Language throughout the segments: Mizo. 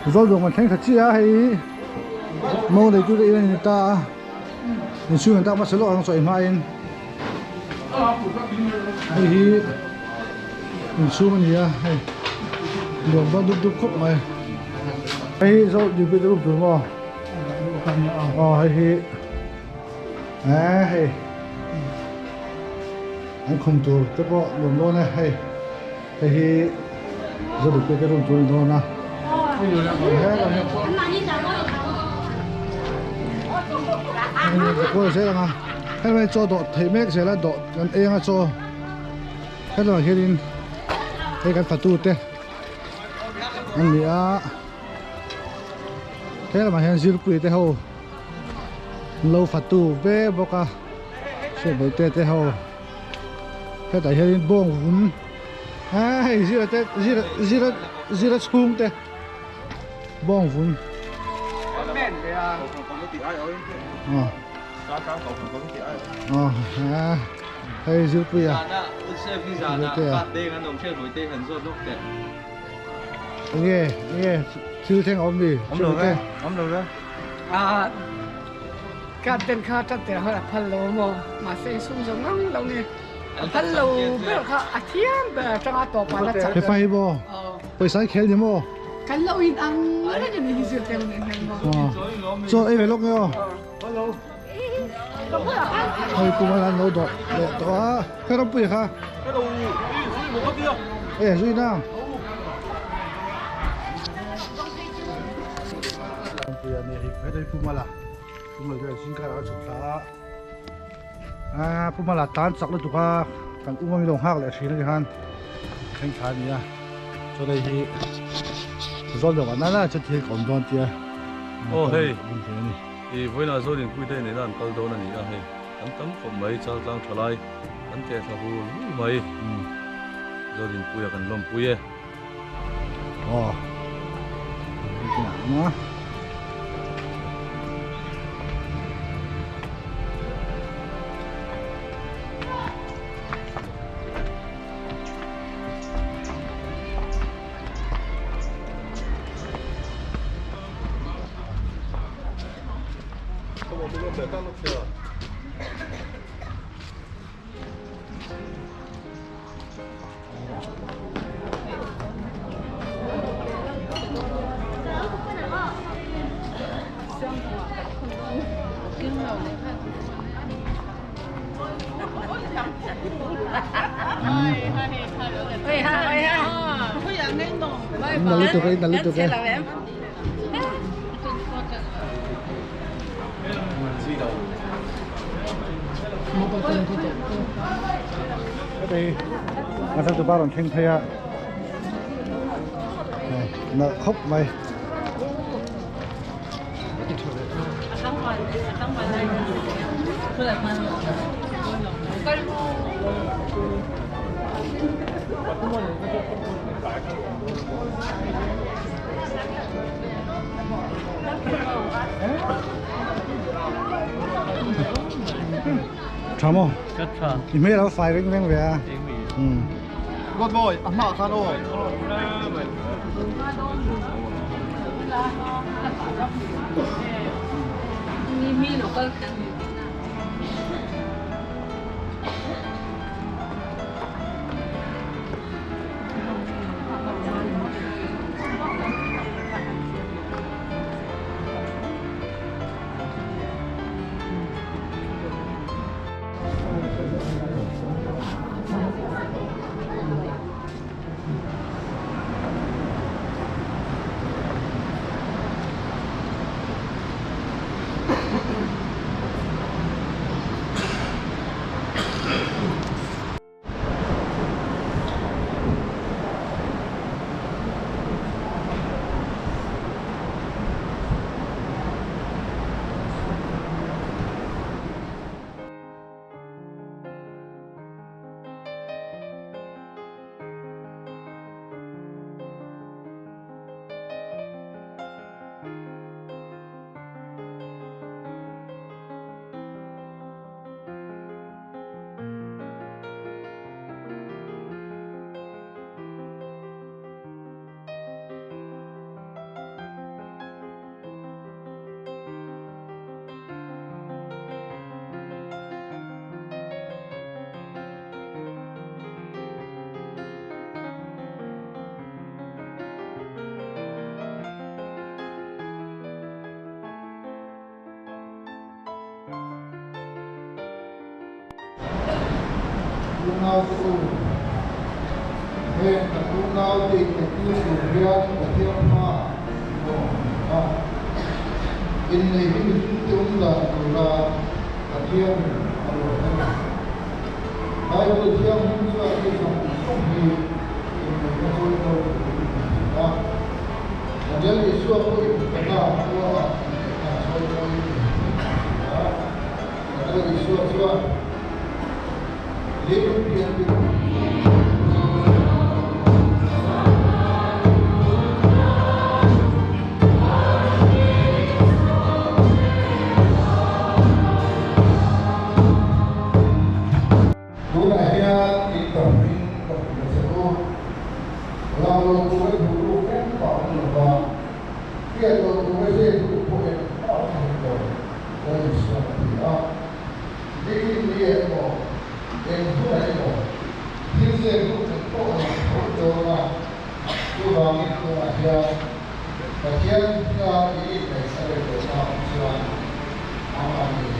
Zawldawng kan thleng tha chiah a hei mo neitu te in a ni ta a inchhung an tak hmasa lawk ang chawi hmain hei hi inchhung a ni a hei nuam dawn dup dup khawp mai hei hi zawldawng te room tur maw aw hei hi eh hei an khum tur te pawh nuam dawn e hei. Hei hi Zodikte te room chu a ni dawn a. Kual zel ang a. Hei mai chaw dawh theih mek zel a dawh kan ei anga chaw. Hetlangah hianin hei kan fatu te an ni a. He lamah hian zirpui te ho an lo fatu ve bawk a. Hriatbaihte te ho. Hetah hianin bawng vum a hei zira te zira zira zira chhung te bawng vum aw aw hei zirpuia enge enge thil thleng a awm ni awm lo ve awm lo ve Ka ten kha tat der kha a phal lo maw mahse i sum zo ngang lo ni a phal lo ber kha a thiam ber atanga tawp ah la chak Hepa hi maw pawisa hi khel ni maw kan lo in ang reng a ni hi zir tel nen hian maw chaw ei ve lawk nge aw hei kum an lo dawh leh tawh a he rawpui kha e zui na Rawpui a ni hei hei pumala Pumala chuan zingkar a chhuk thla a ah Pumala tan chak lutuk a kan um ami lo nghak leh thin a ni khan thleng thla a ni a chuan hei hi zawl deuh ah nana chuan thil ka awm dawn tia aw hei i vawiinah zawl inpui te nena an kal dawn a ni a hei an tam khawp mai chaltlang tha lai an teh thla hul hul mai zawl inpuia kan lawmpui e. Aw Nalito kayo, nalito kayo. Hei a thar tupa rawn thleng phei a nalh khawp mai. Tha maw? Ka tha. I hmel a fai veng veng ve a. Good boy, a hma khan aw. Unaute u, heng kan unaute inneihtir tur hian Pathian hmaah hlawh a ni a. Inneih hi mihringte awm dan tura Pathianin a ruat a ni. Bible Thianghlim chuan hei zawng zawng hi inneihna chawi mawi turin min hrilh a. Daniel Isua pawhin Kana khuaah inneihna chawi mawiin min hrilh a. Daniel Isua chuan Leilung pian bik. Tunah hian in ka hming ka hrilh a che u. Lang lo tura duh ruk engmah awm lo va, hriat loh tura zep ruk pawh engmah awm hek lo, Lal Isuan a ti a. Nikin ni emaw, eng hunah emaw, thil zep ruk eng pawh a lang tho dawn a, chuvangin tunah hian Pathian hminga i inneih a rem loh na awm chuan amah ngei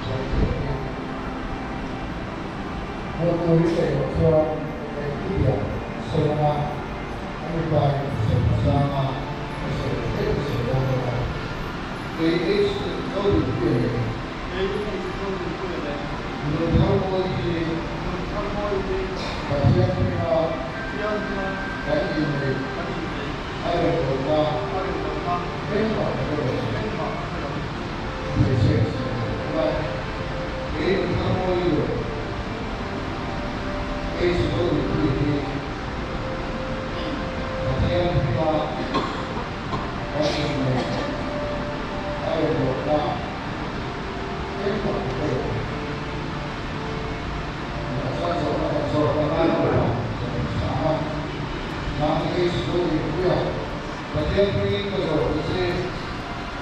chuan thei a ni. Hmuh tur i neih loh chuan inneih thutiang sawi anga a mipa in thusawi hmasanga ka sawi leh daih ka sawi dawn bawk a. Kei H Zodinpuia leh Kei H Zodinpuia leh Nunthar Mawi hi Nunthar Mawi hi Pathian hminga Pathian hminga kan inneih kan inneih a rem lohna a rem lohna engmah ka hre lo. Engmah ka hre lo. Hmeichhe sawi leh hlawm a, kei Nunthar Mawi leh H Zodinpuia hi Pathian hminga kan inneih a rem lohna engmah ka hre lo. Chuan zawhna kan zawt a ngai lo a, ka rawn chhang a. Nang ei chu inpuia Pathian hmingin ka zawh ta che,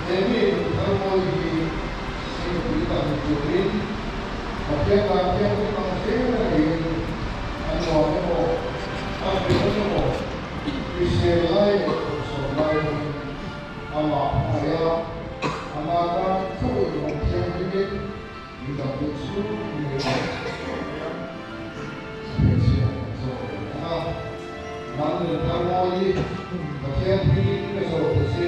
he mi nunthar mawi hi i nupui tak ni turin Pathian dan thianghlim ang zel a neiin a nuam emaw, a hrilhawm emaw, hrisel lai leh thawhsawm lai pawhin amah hmangaih a, amah tan chauh inawm thianghlimin Mi dang te chu ngei ang hmeichhia kan zawk ve ang a, nang nun thar mawi Pathian hmingin ka zawh ta che,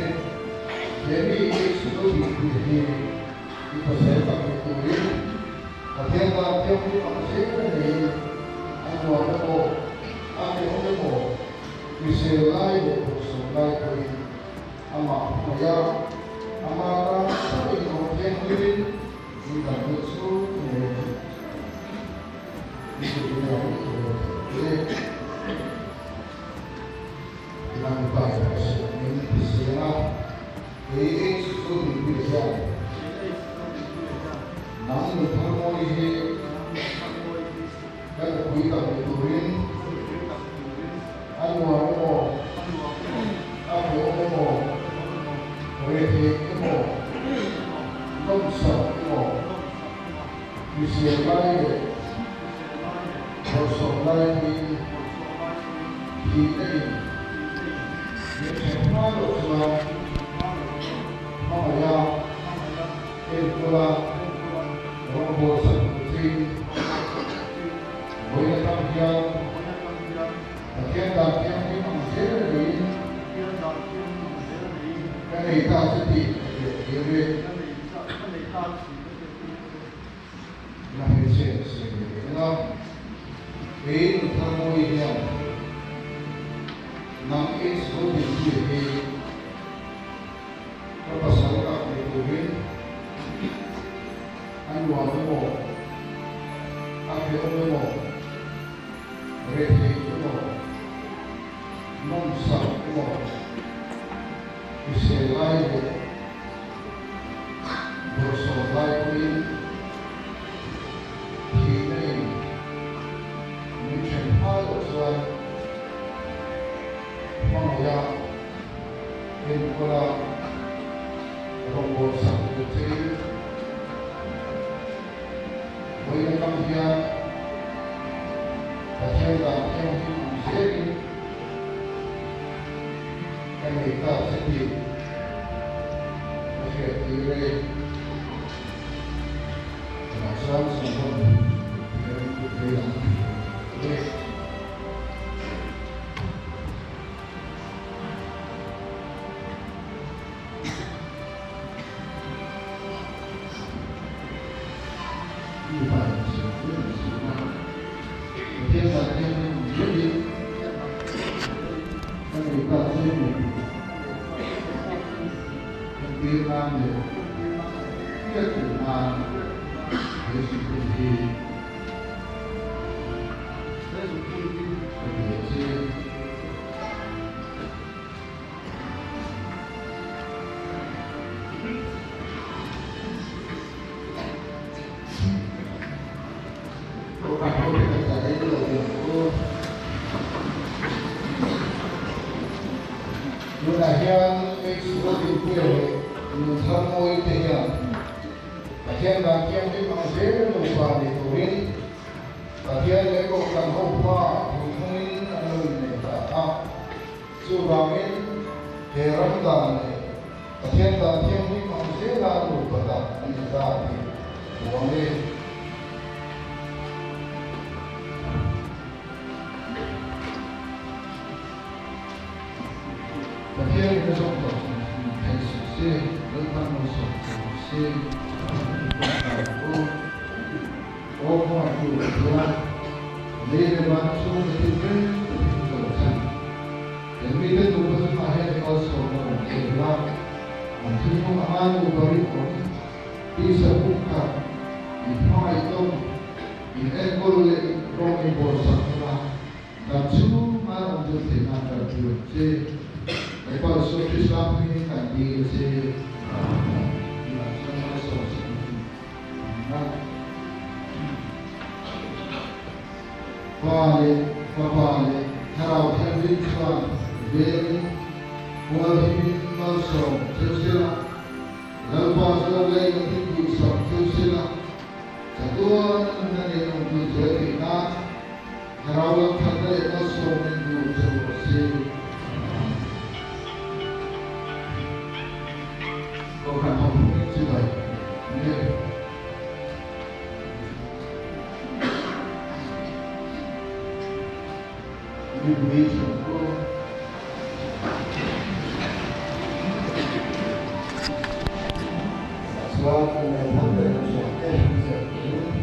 he mi ei chu lo dik pui hi i pasal tak ni turin Pathian dan thianghlim ang zel a neiin a nuam emaw a hrehawm emaw hrisel lai leh bawlhsawm lai pawhin amah hmangaih a, amah tan chauh inawm thianghlimin mi dangte chu ngei a ni. I duhna i duh theih te lang bai ka siamin i siam a, kei ei chu chu mipui hian nang nunthar mawi hi ka nupui tak ni turin a nuam emaw a hrehawm emaw rethei emaw nawmsak emaw hrisel lai leh bawlhsawm lai pawhin thihna in min then hma loh chuan hmangaih a enkawl a rawngbawl sak tur chein vawiin atang hian Pathian dan thianghlim ang zel a niin ka nei ta che tih ka hriat tir e. La hmeichhe ka sawi ve leh ang a, kei nunthar mawi hian nang H Zodinpuia hi ka pasal tak ni turin a nuam emaw a hrehawm emaw Rethei emaw, nawmsak emaw, hrisel lai leh bawlhsawm lai pawhin thihna in min then hma loh chuan hmangaih a, enkawl a, rawngbawlsak tur chein Vawiin atang hian Pathian dan thianghlim ang zelin ka nei ta che tih ka hriat tir e. Tunah chuan Sanghawn tir an kut vei ang. Tunah hian Hmeichhe leh nunthar mawi te hian Pathian dan thianghlim ang zel nupa ni turin Pathian leh Kohhran ho hma thuthlungin an lo innei ta a. Chuvangin he ram dan leh Pathian dan thianghlim ang zela nupa tak an ni ta tih puang e. Pathian in a zawm tawh hrim hrim theih suh se, Lalpan malsawm che rawh se. Tawngtai ang u. Aw hmangaihtu Pathian, lei leh van chhung ka thil reng ka thil zo chan. He mite nupa chungah hian i malsawmna rawn pek la, an thinlung anga nupa rinawm, tisa pumkhat, in hmangaih tawng, in enkawl leh rawng in bawlsak huna dam chhunga awm dun theihna kan ti ang che. Lalpa Isua Krista hmingin kan dil a che. Amen. Tunah chuan malsawmsak na hun a ni a. Pa leh Fapa leh Thlarau Thianghlim chuan velin hualhimin malsawm cheu sela, Lalpa chuan lei na thil duhsak cheu sela, chatuan a nunna nen awm dun zel theih nan Thlarau lam thatna leh malsawmna in duh cheu rawh se. Amen. Kohhran ho phungin chibai nge. Mipui chhungkaw chuan innei thar leh hnuchhuahte ziak turin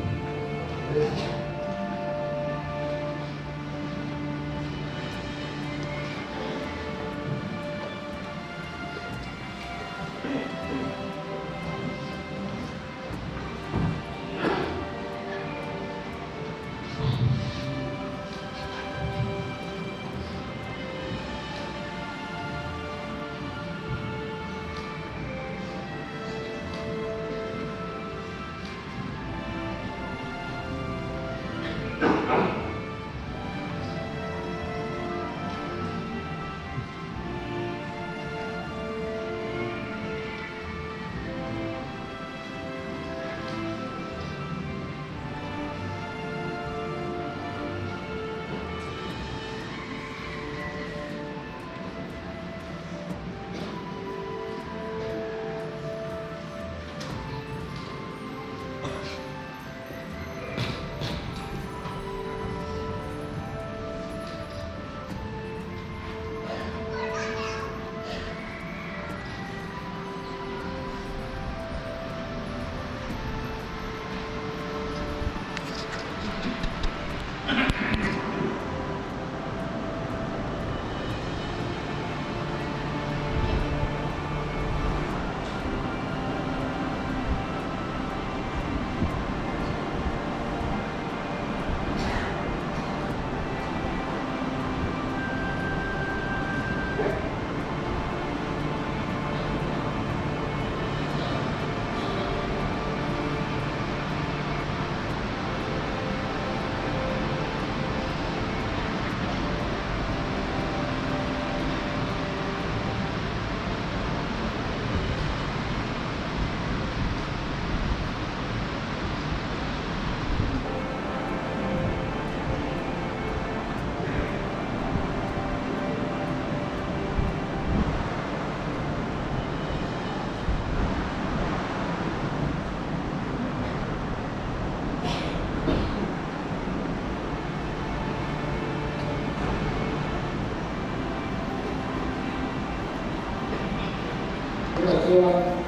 Tunah chuan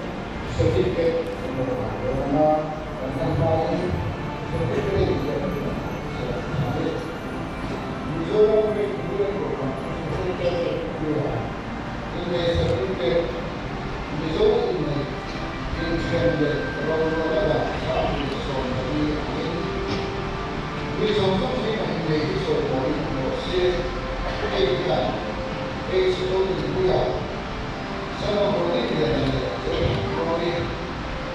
certificate kan lo nghah dawn ang a, kan hman hmain certificate inziak chu kan chhiar a ni. Mizoram Presbyterian Kohhran Secretary Puia Inneih Certificate Mizo inneih inthen leh rorelna dan 2014 angin mi zawng zawng zingah inneih hi chawimawiin awm rawh se. Hei hian H. Zodinpuia, Son of Rodinliana leh Zodinpuiawi,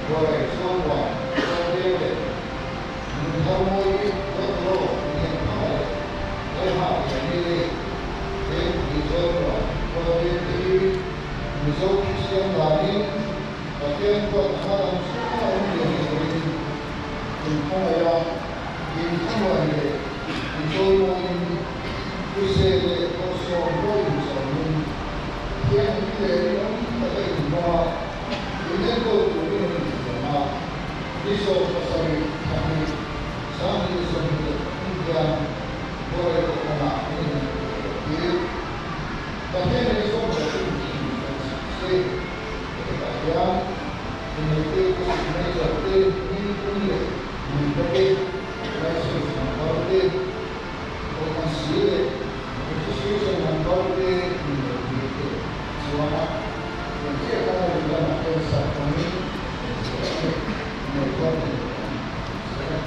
Buarai Chhuangmuan, Chhuangveng leh Nuntharmawi, Daughter of Lianthanga leh Lalhakliani, Vengpui Zawlmuan, Khualveng te hi Mizo Kristian danin Pathian huat anga dam chhunga awm ve ni lovin inkhawngaiha inthlamuan leh inchawimawiin Hrisel leh Kawrsawm rual inchawmin thianghlim leh rinawm taka inhmang a, inenkawl turin an inthiam a. Ni 17 thla hnih, 2023 hian Buarai Kohhranah an inenkawl tir. Pathian in sawmhlawh in thin kan chhak se, hetah hian inneihtir te signature te, hming pum leh nunna te, license number te, Kohhran si leh registration number te inneihtir te chuan a engchiah kan a ri lamah hian sak awmin engchiah a ni, inneihthar te leh an inziak a.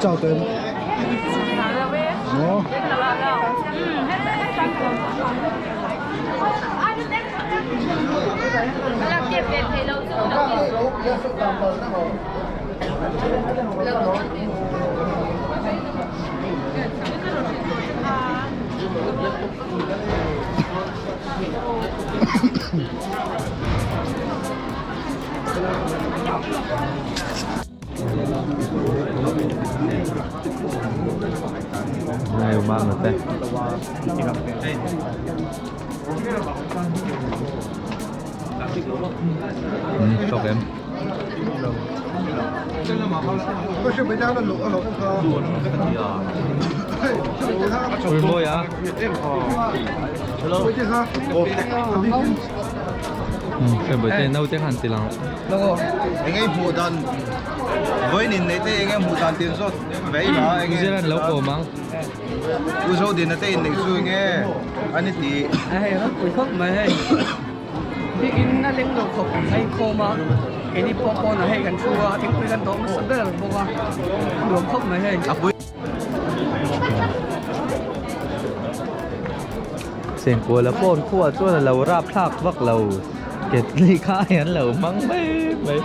Chào tên. Nó. Này mang được đây. Ừ, cho em. Ui môi à? Ừ, cái bữa tên đâu chắc hẳn thì lòng. Enge hmuh dan vawiin inneih te enge hmuh dan tin zawt vei la enge Zealand lo ko mang. U Zodina te inneih chu enge an i ti. Hei ram pui khawp mai hei. Bikin a leng lo khawp a inkhawm a, keini pawh pawnah hei kan thu a, thingpui kan dawh hmasa ber bawk a, nuam khawp mai hei. Chengkuala pawn khuah chuan a lo rap thlak vak lo ketli kha hi an lo hmang mai mai.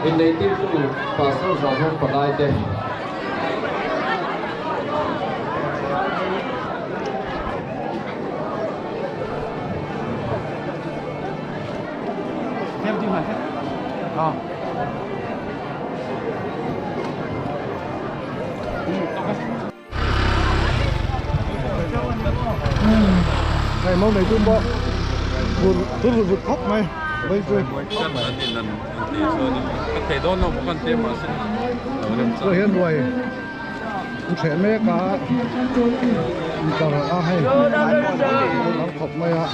Inneitirtu Pastor Zahawm palai te. Hei mo nei tum pawh vur vur vut vut khawp mai mai chu. Tunah hian ruai. An hreh mek a intlar a hei lam khawp mai a.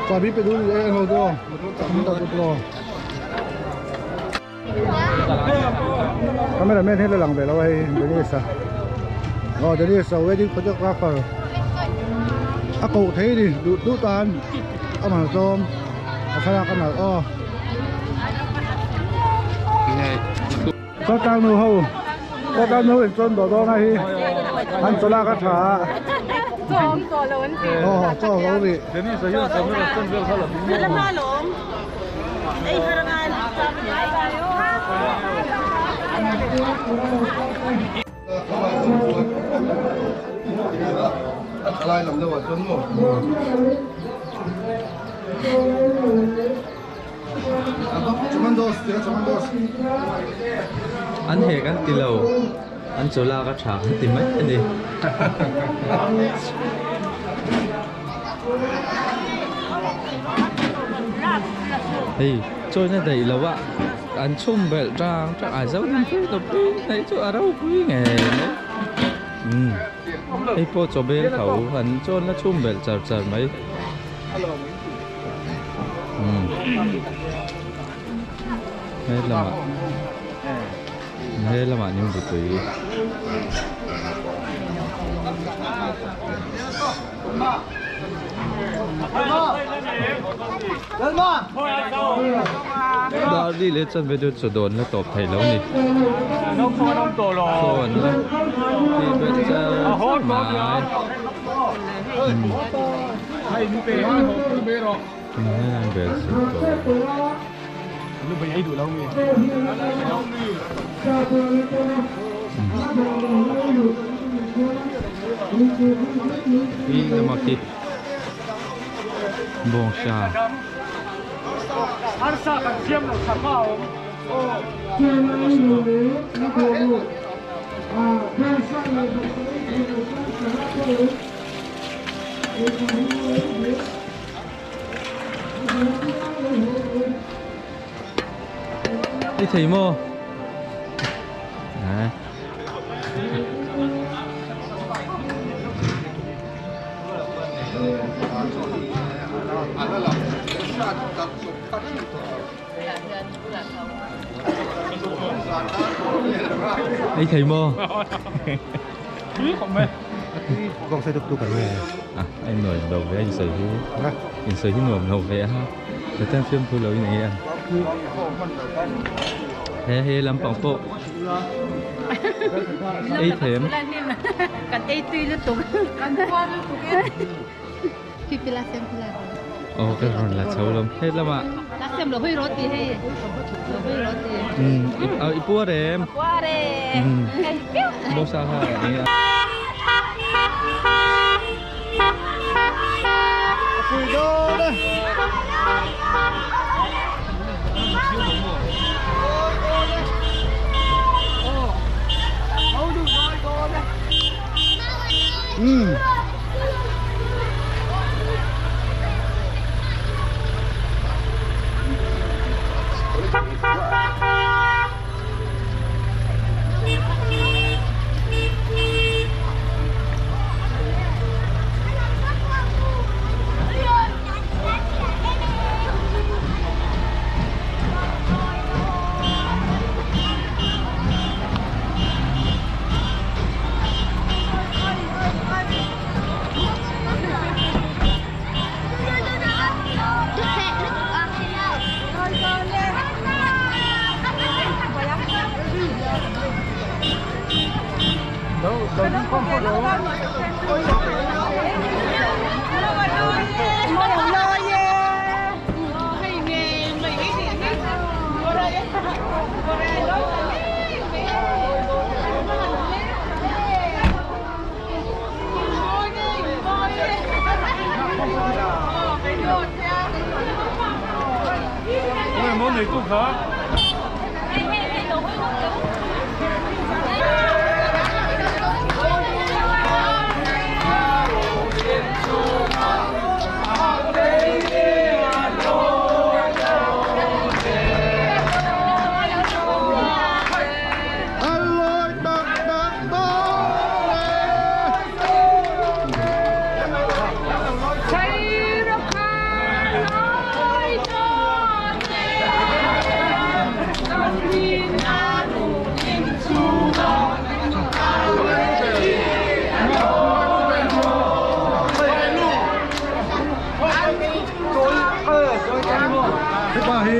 Chabi pe dun e ngo do do Camera man hi la lang ve lo hei Dennis a aw Dennis a wedding photographer a koh thei ni duh duh tan a man zawm a thlalak a nalh aw Chawtlang nu ho Chawtlang nu in chuan dawh dawn a hi an chawlak a tha a aw chaw lo rih An hek an ti lo, an chaw lak a tha an ti mai a ni. Hei chawina daih lo a an chhum belh tang tang a zo ding pui tawp pui hei chu a ropui ngei mai umm hei pawh chaw bel tho an chawn la chhum belh char char mai umm he lamah he lamah nimbu tui. Darli leh chuan video chu dawn la tawp thei lo ni. Phone la tih belh char char mai. Bel si tawh. Hi lama khi bawngsa I thei maw? Nè. Ei thei maw? À, anh nổi đầu với anh sấy hi. In sấy hi nuam lo ve a. Pathian fiamthu lo in ei a. He he lampang pawh ei them. Kan ei tui lutuk. Kan puar lutuk e. Pipi la sem la. Oh kan rawn la chho lawm he lamah. La sem lo hoi roti hei. Lo hoi roti. I puar em. Puar e. Bosa ha ni. Hepa hi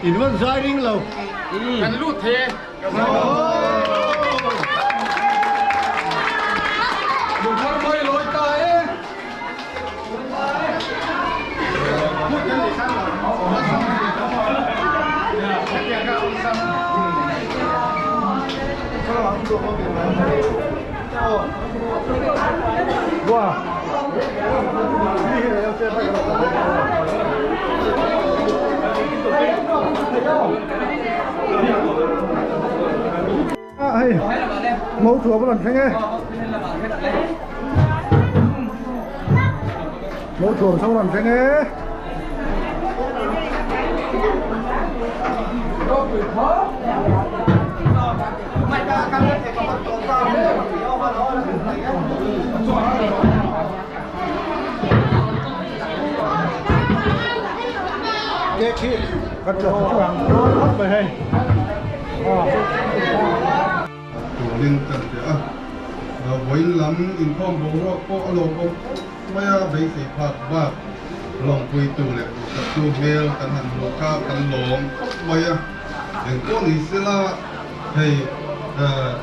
In van zai ring lo. Kan lut thei e. Hei mo thuam a rawn thleng e mo thuam chho a rawn thleng e. Kan tla chu ang khawp mai hei. Turin kan ti a, vawiin lam inkhawm boruak pawh a lawmawm khawp mai a, beisei phak bak lawmpuitu leh duhsaktu hmel kan han hmuh kha kan lawm khawp mai a, engpawh ni sela hei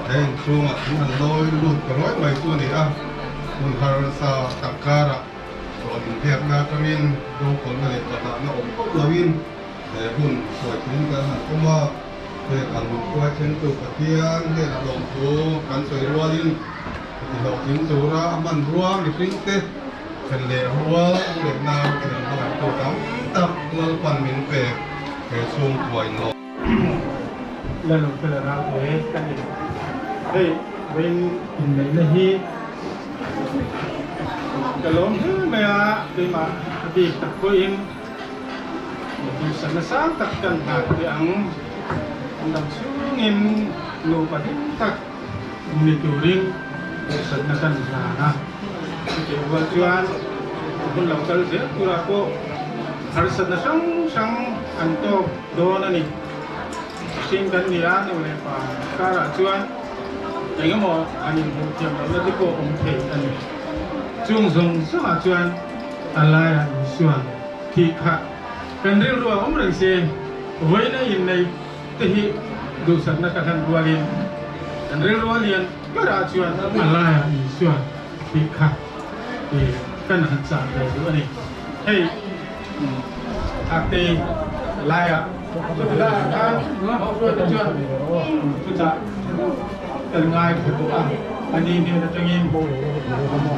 he inchhungah kan han lawi lut ta rawih mai chu a ni a, hun harsa tak karah rawn inbiakna atangin dawngkawlna leh pahlahna awm tawp loin he hun sawi kan han awm a. Heng an min hruai thlengtu Pathian hnenah lawmthu kan sawi rualin ti hlawhtling tura a hmanrua mihringte then leh rual u leh nau te an hmangaihtu tam tak Lalpan min pek he chhungkua in lawm. Lalawmfela Ralte ka ni. Hei vawiin inneihna hi ka lawm hle mai a, keimah a bik tak pawhin. Duhsakna sang tak kan nghak teh ang. An dam chhungin nupa hlim tak ni turin duhsakna kan hlan a. Chutih rual chuan hun lo kal zel turah pawh harsatna hrang hrang an tawk dawn a ni. Mihring kan ni a, nu leh pa karah chuan eng emaw an inhmuh thiam lohna te pawh awm thei a ni. Chung zawng zawngah chuan a laiah Isuan thih kha kan rilru a awm reng si. Vawiina inneih te hi duhsakna ka hlan rualin kan rilru a lian berah chuan a laiah Isuan thih kha kan han chah ve duh a ni. Hei Thakte laiah chuti laiah khan hruaite chuan chutah kan ngai thla tawh a, ani hnen atangin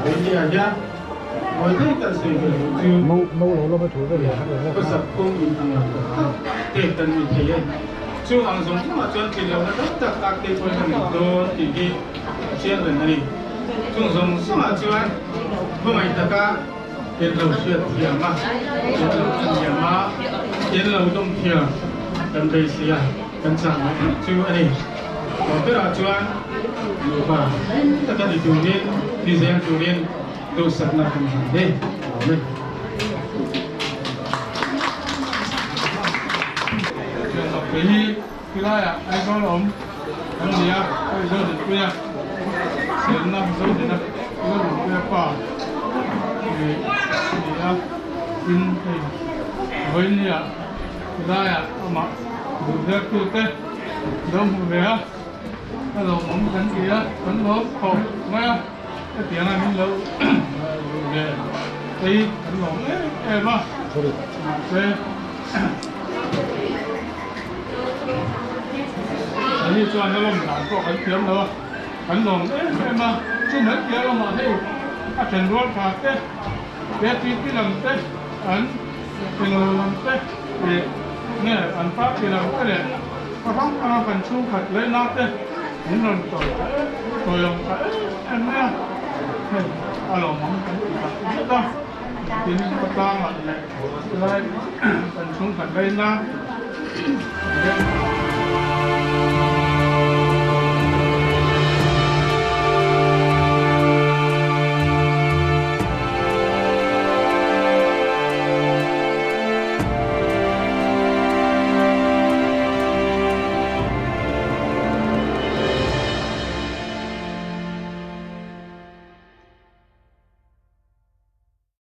India hian mawi thei kan sawi ve loh chu khawsak kawng in ang lo tak tak te kan ni thei e. Chung ang zawng zawngah chuan tlin lohna tam tak Thakte pawhin a nei dawn tih hi a chiang reng a ni. Chung zawng zawngah chuan khawngaih taka In lo hriat thiam a, in lo thiam a, in lo dawm thiam kan beisei a, kan chak mai mai chu a ni. Tawh berah chuan nupa taka ni turin, ni zel turin duhsakna kan hlan he awm e. Kei hi khilaiah Aizawl a awm kan ni a, hei Zodinpuia selna Zodina Zodinpuia pa ih a ni a, tin hei vawinia khilaiah amah duhzertute lo hmu ve a, a lawmawm kan ti a, kan lawm khawp mai a, hetianga min lo duh ve te hi kan lawm em em a, mahse. Ani chuan a lawm dan pawh kan thiam lo a, kan lawm em em a, chu mai piah lamah hei a then rual tha te, KTP lam te, an englo lam te leh nge an party lam te leh khaw hrang hranga kan chhungkhat laihna te min rawn tawi ta em tawi awm ta em em mai a, hei a lawmawm kan ti tak zet a. Tin, khawtlangah leh lai kan chhungkhat laina leh.